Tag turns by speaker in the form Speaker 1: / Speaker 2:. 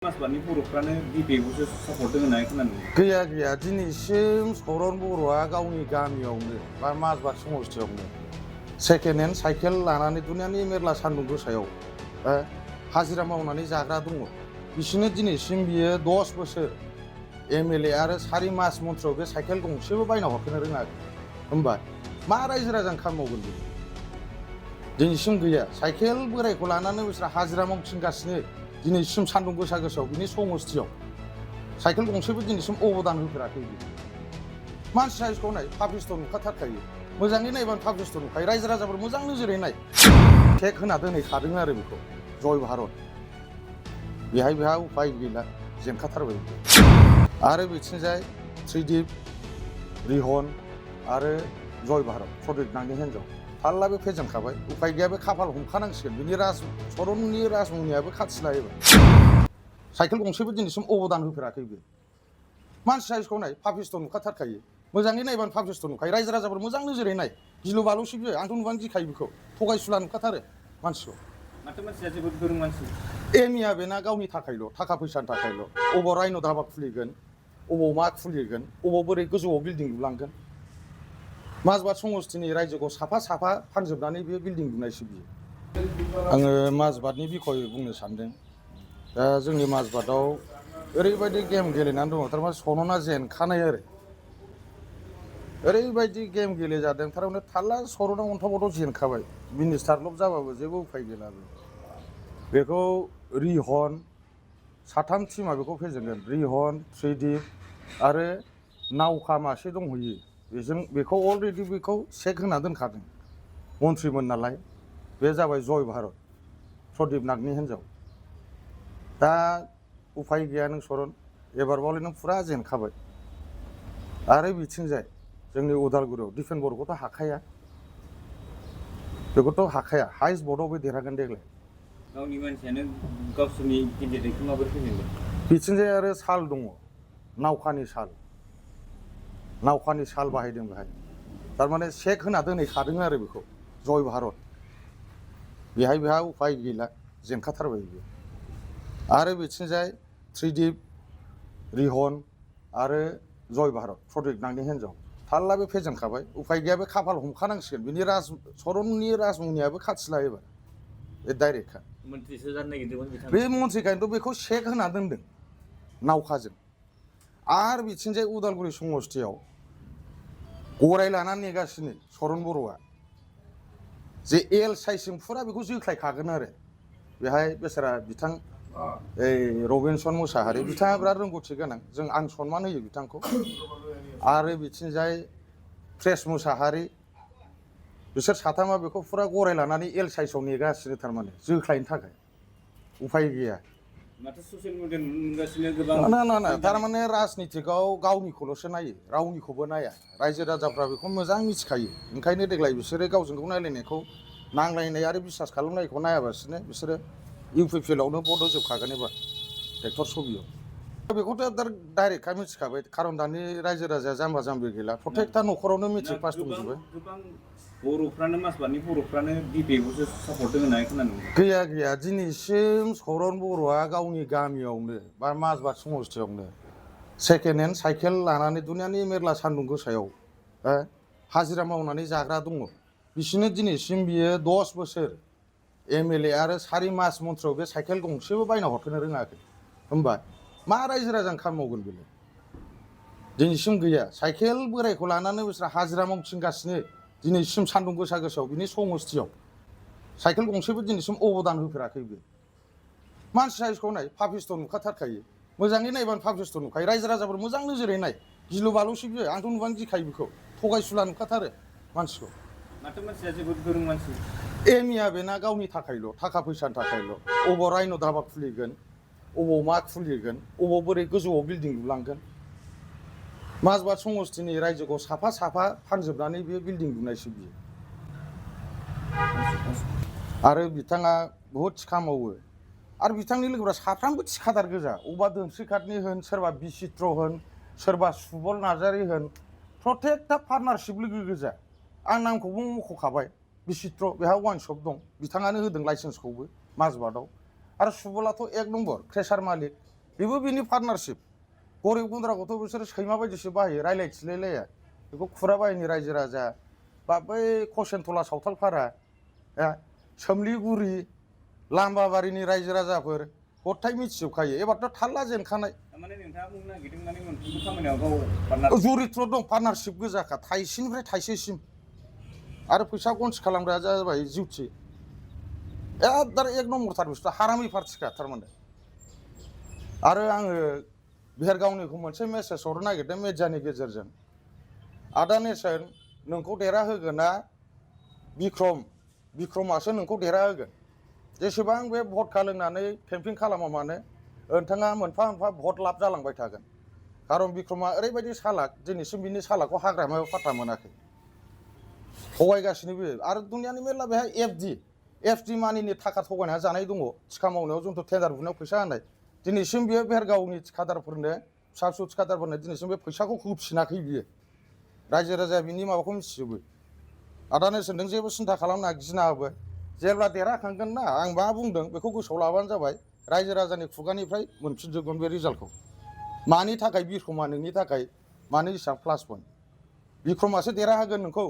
Speaker 1: मासबानि बर'फ्रानो बिबेखौसो सापर्ट होनो हायो खोनानो
Speaker 2: गैया गैया दिनैसिम सरन बर'आ गावनि गामियावनो बा माजबाद समस्थियावनो सेकेन्ड हेन्ड साइकेल लानानै दुनियानि मेरला सान्दुं गोसायाव हाजिरा मावनानै जाग्रा दङ बिसोरनो दिनैसिम बियो 10 बोसोर एमएलए आरो 4 मास मन्थ्रियाव बे साइकेल गंसेबो बायना हरफिननो रोङाखै होमबा मा रायजो राजानि खामानि मावगोन बे दिनैसिम गैया साइकेल बोरायखौ लानानै बिसोर हाजिरा मावथिंगासिनो दिनैसिम सान्दुं गोसा गोसायाव बिनि समस्थियाव साइकेल गंसेबो दिनैसिम अबदान होफेराखै बियो मानसि साइजखौ नाय पाब्लिसथ' नुखाथारखायो मोजाङै नायबानो पाब्लिसथ' नुखायो रायजो राजाफोर मोजां नोजोरै नाय टेक होना दोनहैखादों आरो बेखौ जय भारत बेहा उफाय गैला जेनखाथारबाय आरो बिथिंजाय त्रिदिप रिहन आरो जय भारत प्रदिप नांनि हिन्जाव थाल्ला बे फेजेनखाबाय उफाय गैया बे खाफाल हमखानांसिगोन बिनि सरननि राजमनियाबो खाथि लायोबा साइकेल गंसेबो दिनैसिम अबदान होफेराखै बे मानसि साइजखौ नाय पाब्लिसथ' नुखाथारखायो मोजाङै नायबानो पाब्लिसथ' नुखायो रायजो राजाफोर मोजां नोजोरै नाय गिलु बालुसो बियो आंथ' नुबानो गिखायो बेखौ थगायसुला नुखाथारो मानसिखौ
Speaker 1: माथो मानसिया जोबोद गोरों मानसि
Speaker 2: एमिया बेना गावनि थाखायल' थाखा फैसानि थाखायल' अबाव रायन' धाबा खुलिगोन अबाव मा खुलिगोन अबाव बोरै गोजौआव बिल्डिं लुलांगोन माजबाद समस्थिनि रायजोखौ साफा साफा फानजोबनानै बे बिल्डिं लुनायसो बियो आङो माजबादनि बिखय बुंनो सानदों दा जोंनि माजबादाव ओरैबायदि गेम गेलेनानै दङ थारमाने सनना जेनखानाय आरो ओरैबायदि गेम गेलेजादों थारमाने थाल्ला सरना अन्थाव बाथाव जेनखाबाय मिनिस्टारल' जाबाबो जेबो उफाय गैला बेखौ रिहन साथाम टिमा बेखौ फेजेनगोन रिहन त्रिदिप आरो नावखा मासे दंहैयो बेखौ अलरेडि बेखौ चेक होना दोनखादों मन्थ्रिमोन नालाय बे जाबाय जय भारत प्रदिप नागनि हिन्जाव दा उफाय गैया नों सरन एबारबावलाय नों फुरा जेनखाबाय आरो बिथिंजाय जोंनि उदालगुरियाव दिफेन बर'खौथ' हाखाया बेखौथ' हाखाया हाइस्ट भटआव बे देरहागोन देग्लाय
Speaker 1: गावनि मानसियानो गावसोरनि केन्डिडेटखौ माबोरै फेजेनगोन
Speaker 2: बिथिंजाय आरो साल दङ नावखानि साल बाहायदों बेहाय थारमाने चेक होना दोनहैखादों आरो बेखौ जय भारत बेहा उफाय गैला जेनखाथारबाय बियो आरो बिथिंजाय त्रिदिप रिहन आरो जय भारत प्रदिप नांनि हिन्जाव थाल्ला बे फेजेनखाबाय उफाय गैया बे खाफाल हमखानांसिगोन बिनि सरननि राजमनियाबो खाथि लायोबा बे डाइरेक्टखा
Speaker 1: मन्थ्रिसो जानो नागिरदोंमोन बिथाङा
Speaker 2: बे मन्थ्रिखायनोथ' बेखौ चेक होना दोनदों नावखाजों आरो बिथिंजाय उदालगुरि समस्थियाव गराय लानानै नेगासिनो सरन बर'आ जे एल साइजसिम फुरा बेखौ जोख्लायखागोन आरो बेहाय बेसारा बिथां रबिनसन मुसाहारि बिथाङा बिराद रोंगौथि गोनां आं सनमान होयो बिथांखौ आरो बिथिंजाय प्रेस मुसाहारि बिसोर साथामा बेखौ फुरा गराय लानानै एल साइजआव नेगासिनो थारमाने जोख्लायनो थाखाय उफाय गैया
Speaker 1: माथो ससियेल मिडिया नुगासिनो गोबां
Speaker 2: ना थारमाने राजनितिकआव गावनिखौल'सो नायो रावनिखौबो नाया रायजो राजाफ्रा बेखौ मोजां मिथिखायो ओंखायनो देग्लाय बिसोरो गावजों गाव नायलायनायखौ नांलायनाय आरो बिसास खालामनायखौ नायाबासिनो बिसोरो इउपिपिएलआवनो भट होजोबखागोन एबार ट्रेक्टर सबियाव बेखौथ' डाइरेक्टखा मिथिखाबाय खारन दानि रायजो राजाया जाम्बा जाम्बि गैला प्रत्येकथा न'खरावनो मेट्रिक पास दंजोबो
Speaker 1: गोबां बर'फ्रानो मासबानि बर'फ्रानो बिबेखौसो सापर्ट होनो हायो खोनानो
Speaker 2: गैया दिनैसिम सरन बर'आ गावनि गामियावनो बा माजबाद समस्थियावनो सेकेन्ड हेन्ड साइकेल लानानै दुनियानि मेरला सान्दुं गोसायाव हाजिरा मावनानै जाग्रा दङ बिसोरनो दिनैसिम बियो 10 बोसोर एमएलए आरो 4 मास मन्थ्रियाव बे साइकेल गंसेबो बायना हरफिननो रोङाखै होमबा मा रायजो राजानि खामानि मावगोन बेलाय दिनैसिम गैया साइकेल बोरायखौ लानानै बिसोर हाजिरा मावथिंगासिनो दिनैसिम सान्दुं गोसा गोसायाव बिनि समस्थियाव साइकेल गंसेबो दिनैसिम अबदान होफेराखै बे मानसि साइजखौ नाय पाब्लिसथ' नुखाथारखायो मोजाङै नायबानो पाब्लिसथ' नुखायो रायजो राजाफोर मोजां नोजोरै नाय गिलु बालुसो बियो आंथ' नुबानो गिखायो बेखौ थगायसुला नुखाथारो मानसिखौ
Speaker 1: माथो मानसिया जोबोद गोरों मानसि
Speaker 2: एमिया बेना गावनि थाखायल' थाखा फैसानि थाखायल' अबाव रायन' धाबा खुलिगोन अबाव मा खुलिगोन अबाव बोरै गोजौआव बिल्डिं लुलांगोन माजबाद समस्थिनि रायजोखौ साफा साफा फानजोबनानै बे बिल्डिं लुनायसो बियो आरो बिथाङा बहुद थिखा मावो आरो बिथांनि लोगोफ्रा साफ्रामबो थिखादार गोजा अबा दोनस्रिकाटनि होन सोरबा बिचित्र होन सोरबा सुबल नार्जारि होन प्रत्येकथा पार्टनारशिप लोगो गोजा आं नामखौबो मख'खाबाय बिचित्र बेहा वाइन शप दं बिथाङानो होदों लाइसेन्सखौबो माजबादाव आरो सुबलाथ' 1 नम्बर क्रेसार मालिक बेबो बिनि पार्टनारशिप गरिब गुन्द्राखौथ' बिसोर सैमा बायदिसो बाहायो रायलायथिलायलाया बेखौ खुरा बाहिनि रायजो राजा बा बै कसेनथला सावथालपारा सोमलिगुरि लाम्बाबारिनि रायजो राजाफोर गथाय मिथिजोबखायो एबारथ' थाल्ला जेनखानाय
Speaker 1: माने नोंथाङा बुंनो नागिरदों माने मोनफ्रोमबो खामानियाव गाव पार्टनार
Speaker 2: जरित्र दं पार्टनारशिप गोजाखा थाइसेनिफ्राय थाइसेसिम आरो फैसा गनथि खालामग्राया जाबाय जिउथि एकदम एक नम्बरथार बुस्थु हारामि पार्टिखा थारमाने आरो आङो भेरगावनिखौ मोनसे मेसेज हरनो नागिरदों मिडियानि गेजेरजों आदा नेसन नोंखौ देरहाहोगोना बिक्रमासो नोंखौ देरहाहोगोन जेसेबां बे भट खालामनानै केम्पिं खालामा मानो नोंथाङा मोनफा मोनफा भट लाब जालांबाय थागोन खारन बिक्रमा ओरैबायदि सालाक दिनैसिम बिनि सालाकखौ हाग्रामायाव फात्ता मोनाखै थगायगासिनो बे आरो दुनियानि मेरला बेहाय एफडि मानिनि थाखा थगायना जानाय दङ थिखा मावनायाव जोंथ' टेन्डार बुनायाव फैसा होनाय दिनैसिम बियो भेरगावनि थिखादारफोरनो फिसा फिसौ थिखादारफोरनो दिनैसिम बे फैसाखौ होफिनाखै बियो रायजो राजाया बिनि माबाखौ मिथिजोबो आदा नेसनजों जेबो सिन्था खालामना गिनाबो जेब्ला देरहाखांगोन ना आं मा बुंदों बेखौ गोसोआव लाबानो जाबाय रायजो राजानि खुगानिफ्राय मोनफिनजोबगोन बे रिजाल्टखौ मानि थाखाय बिक्रमा नोंनि थाखाय मानि हिसाब प्लास पइन्ट बिक्रमासो देरहाहोगोन नोंखौ